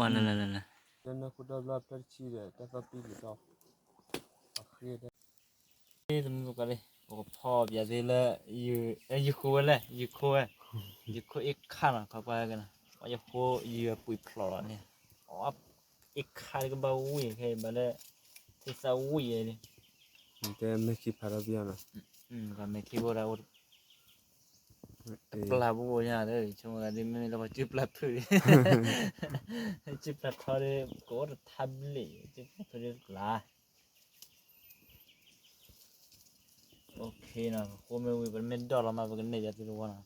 လၢလၢလၢလၢ လၢနၢ်ခိၣ်ဒီဘျီဖျၢၣ်တဆံဒီး တၢ်သီၣ်ပံၣ်ကတီၢ် အဃ့ သမုၢ်သကိးလံ, ပကဖီၣ်ပၠးသ့လၢ ယုၢ်ဃိဝဲလဲၣ်, ယုၢ်ခိဝဲ, ယုၢ်ခိအ့ၣ်ခါနီၤ, ခီပှၤကနီၤ, ယဃိယုၢ်အပှံာ်ဖျိးလီၤန့ၣ်, အ့ၣ်ခါတကဘၣ်ဝံၣ်ခဲအံၤ ဘၣ်လၢ ထံသၣ်ဝံၣ်အံၤန့ၣ်, တဲမဲာ်ခံဖးထီၣ်ဘၣ်နီၤ, မဲာ်ခံဘိဒၣ်အိၣ် တပျၢ်ဘိညါလၢ ဆိကမိၣ်သးဒ်မ့မ့ၢ်လၢပှၤစုပျၢ်ဖုးန့ၣ်, စုပျၢ်ထီဒီး ကအိၣ်တထါဘျ့ၣ် စုပျၢ်ဖုးဒီးတပျၢ် OK နီၤ, ဃိမ့ၢ်ဝံၤ ပမ့ၢ်ဒိးလီၤမး ပကနဲၣ်ယၤသုတဝီနီၤ,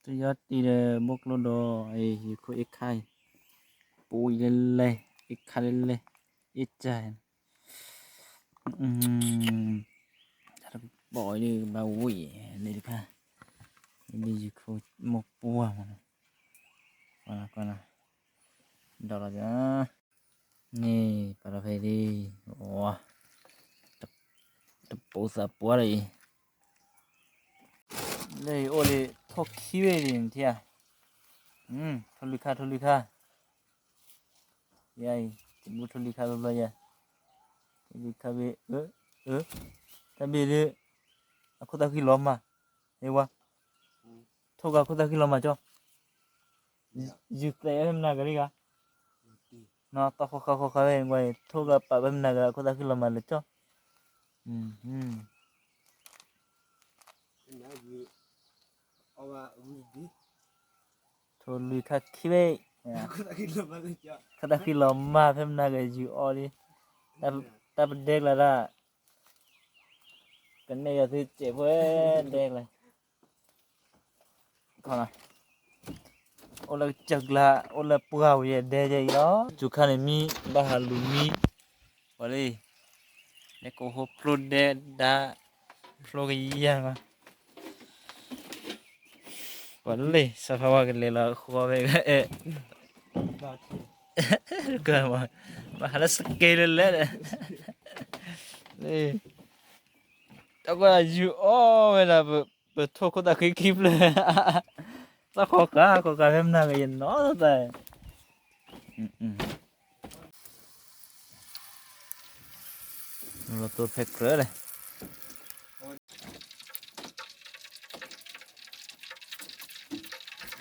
တယီတံၢ်ဒီးဘိကျိဒီး ယုၢ်ခိအ့ၣ်ခါအံၤ, ပူၤအံၤလဲၣ်လဲၣ်, အ့ၣ်ခါလဲၣ်လဲၣ်, အ့ၣ်ကၢ် တၢ်တပီၢ်အံၤဒ်ဘၣ်ဝံၣ် လံတခါ, ဒ်ယုၢ်ခိမိၢ်ပှၢ်မးနီၤ, ကွၢ်နီၤ, ဒီးလီၤ, န့ၣ် ပာ်လီၤဖဲဒ်, ဝါ, တပိာ်သးပှၢ်လၢအံၤ, လၢအံၤအိၣ်ဒံး ထိၣ်ခံဘ့ၣ်ဒံးနထံၣ်ဧါ, ထိၣ်လွံၢ်ခါ ထိၣ်လွံၢ်ခါ ယၤအံၤ တဘူထိၣ်လွံၢ်ခါဘျီဘျီယၤ, ထိၣ်လွံၢ်ခါဘ့ၣ်, အၢ, အၢ, တၢ်ဘ့ၣ်ဒ်, အခိၣ်သၣ်ဃံလီၤမး, အ့ဝါ, ထိၣ်ဂၤခိၣ်သၣ်ဃံလီၤမးကၠီ, ယုၢ်သဲးဖဲမနၤကရံၣ်ဂၤ, နီၢ်သီၣ်ဃီဃါဃီဃါဝဲ, ထိၣ်ဂၤပာ်ဖဲမနၤကရံၣ် အခိၣ်သၣ်ဃံလီၤမးလၢကၠီ ထိၣ်လွံၢ်ခါခံဘ့ၣ်, ခိၣ်သၣ်ဃံလီၤမးဖဲမနၤကရံၣ် ယုၢ်အီၤလံ, တၢ်ပဒဲကျါဒၣ်, ကနဲၣ်ယၤသုစဲးဖိဒဲကျါ အိၣ်လၢကစၢၢ်ကျါ အိၣ်လၢပှၢ်ဝံၤယဲဒဲယဲအံၤလီၤ, စူၤခါန့ၣ်မံ ဘၣ်ဟးလူၤမံ, ပှၤလၢ လဲၤကိးဟိဖျိဒဲဒါ, ဖျိကယၤမး, ပှၤလၢ စီၤဖါဝါကလဲၤလီၤဃီဖဲအဲၣ်, ဘၣ်ဟးလၢစကဲလၢလဲၣ်, တၢ်ကွၢ်ယုၢ်အီၣ်ဝဲဒၣ် ပထိၣ်ခိၣ်သၣ်ဃံခံဖျၢၣ်, သၣ်ဃီဃာ် ဃီဃာ်ဖဲမနၤကရံၣ်ယနီၢ်သး, လီၤတိၢ်ဖဲကြၢးလဲၣ်,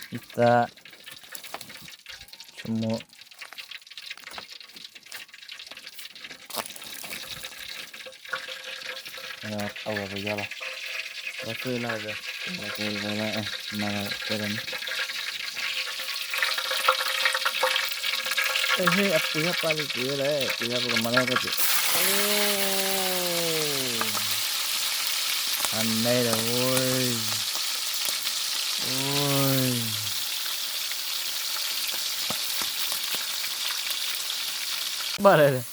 အံသး ဆိကမိၣ် အဝဲပယီၤလီၤ, မၤလီၤတဲလီၤ, ဟ့ၣ် အပှ့ၤဟဲပာ်လံ ပှ့ၤဝဲလဲၣ်, ပှ့ၤဟဲပကမၤလၢကဲက့ၤ, အနဲဒၣ်ဝဲ, ဘၣ်လဲၣ်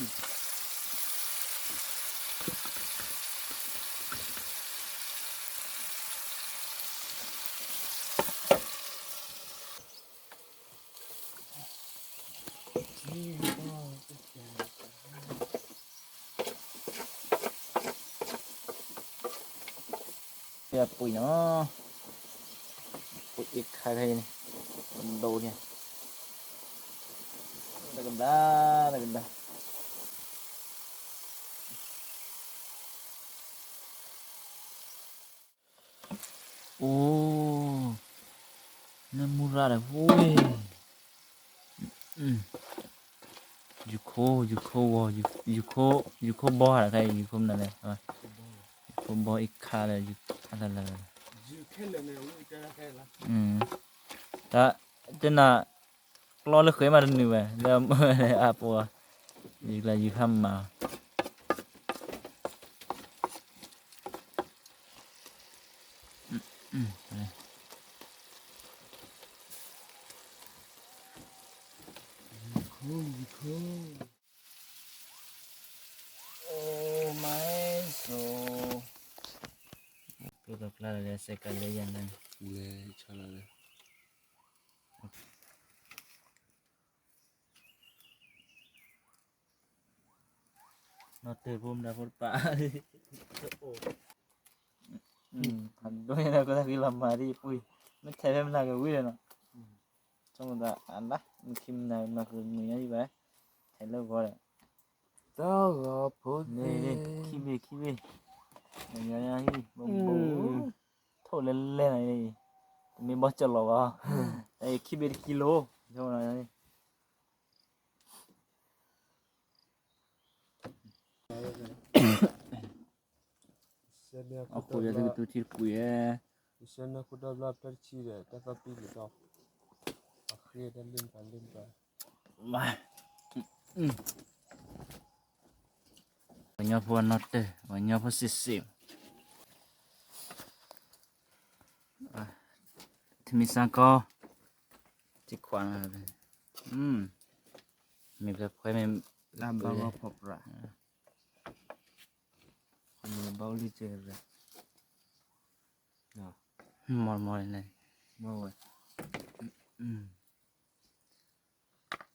ပှ့ၤနီၤ, ပှ့ၤအ့ၣ်ခါခဲအံၤန့ၣ်, ဒိၣ်န့ၣ်, တကဒါ, တကဒါ, အိ, နမူရၣ်ဒီးဝဲ, ယုၢ်ခိ, ယုၢ်ခိဝီၤ, ယုၢ်ခိဘီဟးဒီးခဲအံၤ ယုၢ်ခိမနုၤလဲၣ်, ယုၢ်ခိဘီအ့ၣ်ခါဒီး, တၢ်, တနၤ, ကျီလၢဃဲမးတနုာ်ဝဲ, လၢအပူၤ, ယုၢ်ကျါယုၢ်ဖးမး ယုၢ်ခိ, ယုၢ်ခိ, အိ, မၤစိ, ကျိသီၣ်ကျါလၢ စဲးကၤလၢယၤန့ၣ်, လဲၤဆီလီၤလၢ နီၢ်တၢ်ဖိမတၤဖိတပာ်, ဒိၣ်န့ၣ် ခိၣ်သၣ်ဃံလီၤမးဒ်ပှ့ၤ, မ့ၢ်ထဲဖဲမနၤကဝံၤဒီးနီၤ, ဆိကမိၣ်သးအလါ မုၢ်ခံမုၢ်နၤမၤဃုာ်မုၢ်ညါဟံၣ်ဘၣ်, ထဲလၢဂီၤဒီး, သဂီၤဖိသ့ၣ်, ခံဘ့ၣ်ခံဘ့ၣ်, မုၢ်ညါဟံၣ် ဘိဘိ, ထိၣ်လဲၤလဲၤနၤ, တမ့ၢ်ဘီကၠီလီၤဘၣ်, ခံဘ့ၣ်တကံလိၤ, ဆိကမိၣ် အဃိယသကတူၢ်ထံတကွံာ်ဧါ, ယဆၢနၢ်ခိတဘျီဖျၢၣ်တဆံဒီး တၢ်သီၣ်ပံၣ်ကတီၢ်, အဃ့တၢ်လ့ၣ်ပှၤလ့ၣ်ပှၤ, ပှၤကညီဖိအနီၢ်တၢၢ်, ပှၤကညီဖိစံးစံး, ထမံၤစၢ်ကီ, ထံခွါ, မ့ၢ်ဖဲခွဲမ့ၢ်, တၢ်ဘၣ်ဂီၢ်ဖီၣ်ပြး, ဘၣ်အိၣ်လံကဲ, မီၢ်မီၢ်န့ၣ်, မီၢ်ဝဲ, ကျီၢ်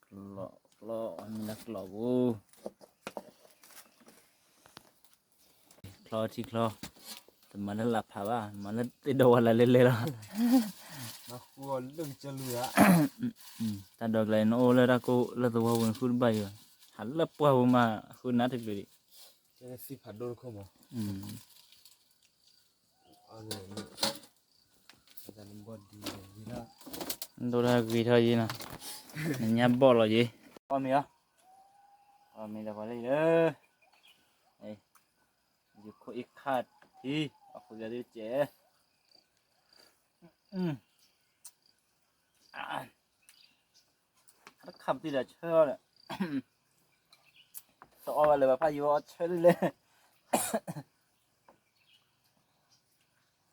ကျီၢ် မ့ၢ်လၢကျီၢ်ပူၤ, ချီထံချီ, တမၤလၢလၢ်ဖးဘၣ်, မၤလၢသ့ၣ်ဒီဝါလၢလဲၤလဲၤလီၤ, တၢ်ဒိးကျဲ နအိၣ်လၢတၢ်ကိၢ်လၢသဝီပူၤန့ၣ် ဃုတဘၣ်ယံၤဘၣ်, ဟးလၢပှၢ်ပူၤမး ဃုနးတကလုာ်ဒံး, သ့ၣ်ဖးဒိၣ်တခိၣ်မး ဒိၣ်တၢ်ဂ့ၤထီၣ်ယံၤနီၤ, နညါဘီၣ်လီၤယံၤ, အီၣ်မ့ၤအီၤ, အီၣ်မ့ၤဒီးပှၤလၢယံၤလၢ, ယခိၣ်အ့ခၣ်ထံ, အဃိသတးဒ်ကဲ, တခါပတံၢ်ဒီးဆၢဒီး, တအီၣ်ဘၣ်လၢၤဘၣ်ဖးယံၤအီၣ်ဆၢလံလဲၣ်,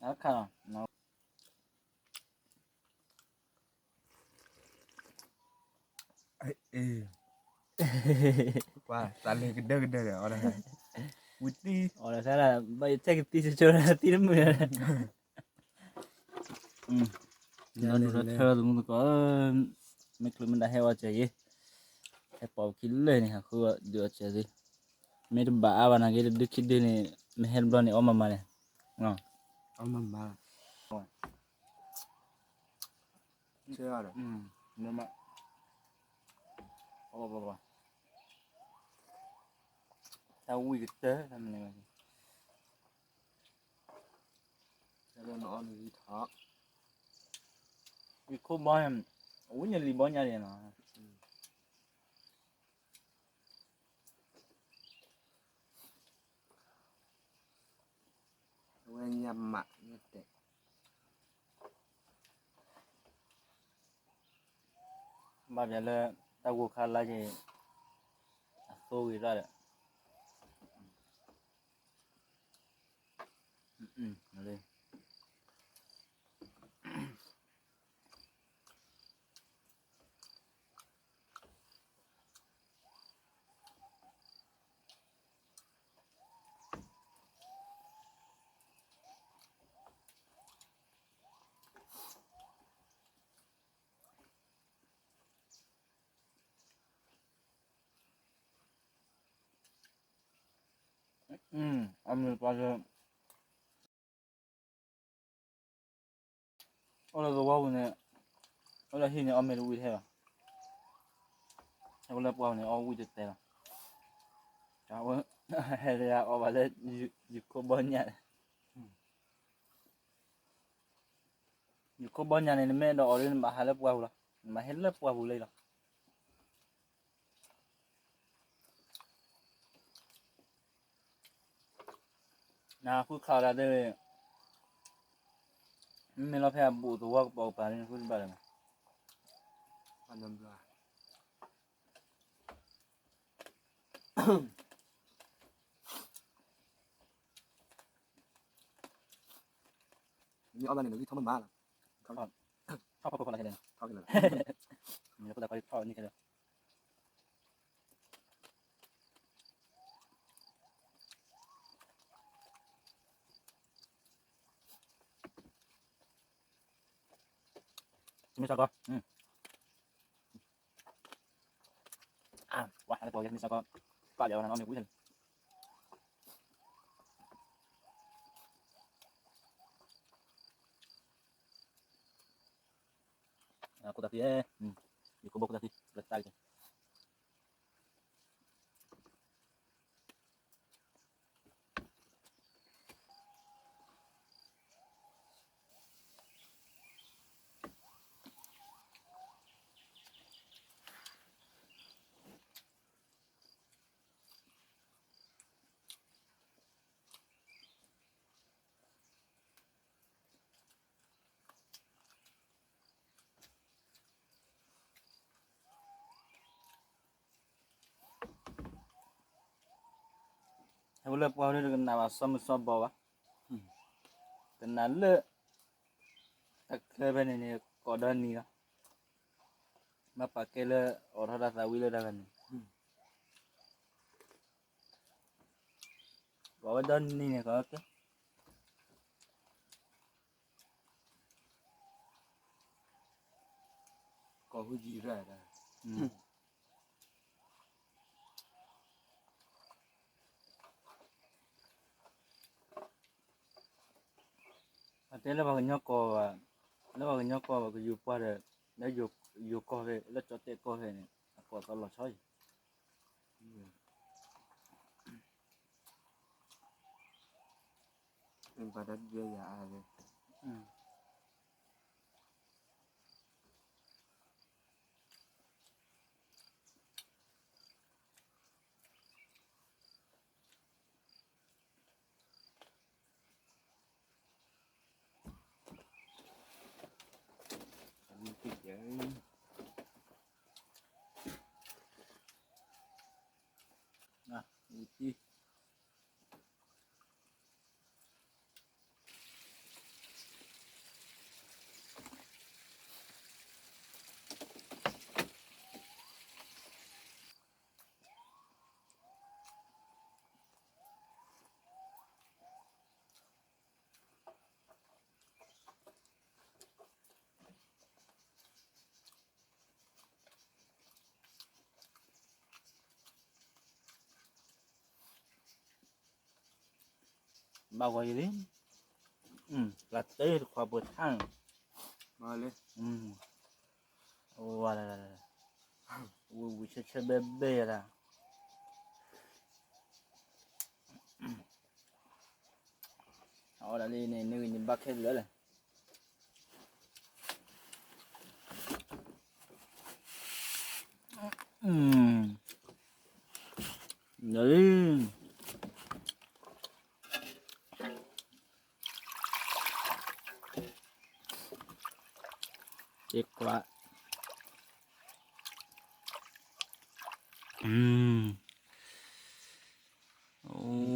တခါလီၤ ပှၤသးလၢကဒၢကဒၢဒီး အီၣ်တၢ်, ဝံၤတံၢ်, အီၣ်တၢ်လၢ ဘၣ်ယတဲကသံၣ်ဆၢဆၢတံၢ်တမုာ်, ဒီးဒိၣ်ထီၣ်ဆၢသမူသကိး, မ့ၢ်ချုးမ့ၢ်ဒၣ်ဟဲအီၣ်စၢၤယံၤ, ဟဲပိာ်ခံလၢာ်န့ၣ် ဟးဃုအီၣ်ဒုးအီၣ်စၢၤသ့, မ့ၢ်တဘၣ်အါဘၣ်နာ်က့ တဒုခံဒုန့ၣ် မ့ၢ်ဟဲတဘျီန့ၣ် အီၣ်မၤမၤန့ၣ်, အီၣ်မၤမၤ တၢ်ဝံၣ်ကတၢၢ် ယခိၣ်ဘီန့ၣ် အဝံၣ်န့ၣ်လံၤဘီညါန့ၣ်နီၤ, အဝဲညါမး ညါတဲာ် ဘၣ်ပျဲလၢ တၢ်ဂိၢ်ခါလါက့ၤ အသိဂ့ၤတၢ်ဒီး အမ့ၢ်ပှၤလၢ အိၣ်လၢသဝီပူၤန့ၣ် အိၣ်လၢဟံၣ်န့ၣ် အီၣ်မ့ၤတဝံၣ်ထဲလီၤ. အိၣ်လၢပှၢ်ပူၤန့ၣ် အီၣ်ဝံၣ်တဲတဲလီၤ. တၢ်ဝဲ ဟဲလၢအီၣ်ဘၣ်လၢ ယခိၣ်ဘီညၣ်န့ၣ် ယခိၣ်ဘီညၣ်န့ၣ် နမ့ၢ်အဲၣ်ဒိးအီၣ်ဒီး နဘၣ်ဟးလၢပှၢ်ပူၤလီၤ. နဘၣ်ဟဲလၢပှၢ်ပူၤလၢလီၤ. နဃုခးဒၣ်သ့ၣ်, မ့မ့ၢ်လီၤဖဲအဘူးသဝီကပိာ်ကပၤန့ၣ် နဃုတဘၣ်လၢၤဘၣ်. မ့ၢ်အီၣ်ဘၣ်န့ၣ် နဂံၢ်ထီၣ်မးမးလီၤ. ထီၣ်ဖီခိၣ်ဖီလာ်ခဲလၢာ်, ထီၣ်ခဲလၢာ်, မ့ၢ်လၢခိၣ်သးခီထီၣ်န့ၢ်ခဲလၢာ်. မ့ၢ်စ့ၢ်ကီး, အဝဲလၢပှၤဝဲမ့ၢ်စ့ၢ်ကီး, ပာ်လီၤဝဲနၤနီတမံၤဝံၤလံ. ခိၣ်သးခံ, ယခိၣ်ဘီခိၣ်သးခံ လၢတၢ်က့ၤ ဟဲဝဲလၢပှၤန့ၣ် တကနၣ်ဘၣ်စီမုၢ်စီဘီဘၣ်, ကနၣ်လၢ တၢ်ချၢဖဲန့ၣ်န့ၣ် ကိးဒီနံၤလီၤ, ဘၣ်ပာ်ကဲလၢအိးထီၣ်တၢ်သးဝံၣ်လၢတၢ်ဂၤန့ၣ် ကိးဝဲဒီနံၤန့ၣ် ကိးကဲ ကိးဟူယံၤရၣ်ဒၣ် အတဲလၢပှၤကညီကီၢ်ဘၣ်, လၢပှၤကညီကီၢ်ဘၣ် ကယိၤပှၢ်ဒီး လၢယိၤကီၢ်ဖဲ လၢကၠီၣ်တဲၣ်ကီၢ်ဖဲန့ၣ် အကိးသီလီၤဆီအံၤ, ပှၤတဒုယၤအါလၢ ဘၣ်ဂီၤယံၤလံ, လၢတၢ်တခွါပှဲၤထါန့ၣ်, ဝါလၢ, ဝံၤဝံၤဆၢဆၢဘဲဘဲယၤဒၣ်, အဝဲဒၣ်လံန့ၣ် နဂ့ၤန့ၣ်ဘၣ်ခဲလၢာ်လဲၣ်.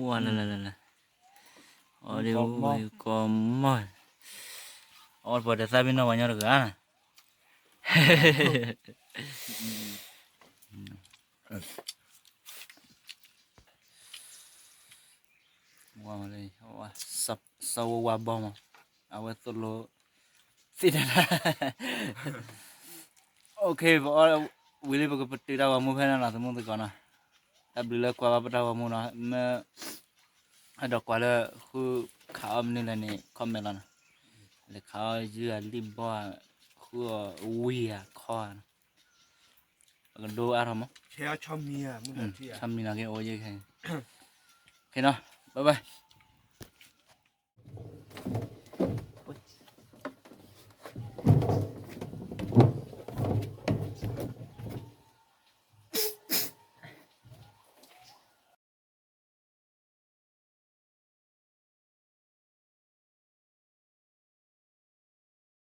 ဝါလၢလၢလၢလၢ, အီၣ်ဒ်အူကီၢ်မီၢ်, အီၣ်ပှၤဒီးသးပ့ၤနီၣ်ပှၤညီတဂၤ, ဝါလၢ, စီၤဝါဝါဘီမး, အဝဲသိၣ်လိ သ့ၣ်တၢ်, OK ပအီၣ်ဝံၤလံ ပကပတုာ်တၢ်ဂီၤမူဖဲန့ၣ်နီၤ သမုသကိးနီၤ, တၢ်ဘျုးလၢကွၢ်ဘၣ်ပတၢ်ဂီၤမူနီၤ, မ့ၢ် အဲၣ်ဒိးကွၢ်လၢဃုခးအီၣ်မနုၤလဲၣ်န့ၣ် comment လီၤနီၤ, လဲၤခးအီၣ်ယုၢ်အလံၣ်ဘီ, ဃုအီၣ်ဝံၤအခီ, ပကဒိအါထီၣ်မး, ဆီမံၤနီၤက့ၤအိၣ်ယဲခဲ, OK နီၤ, bye bye.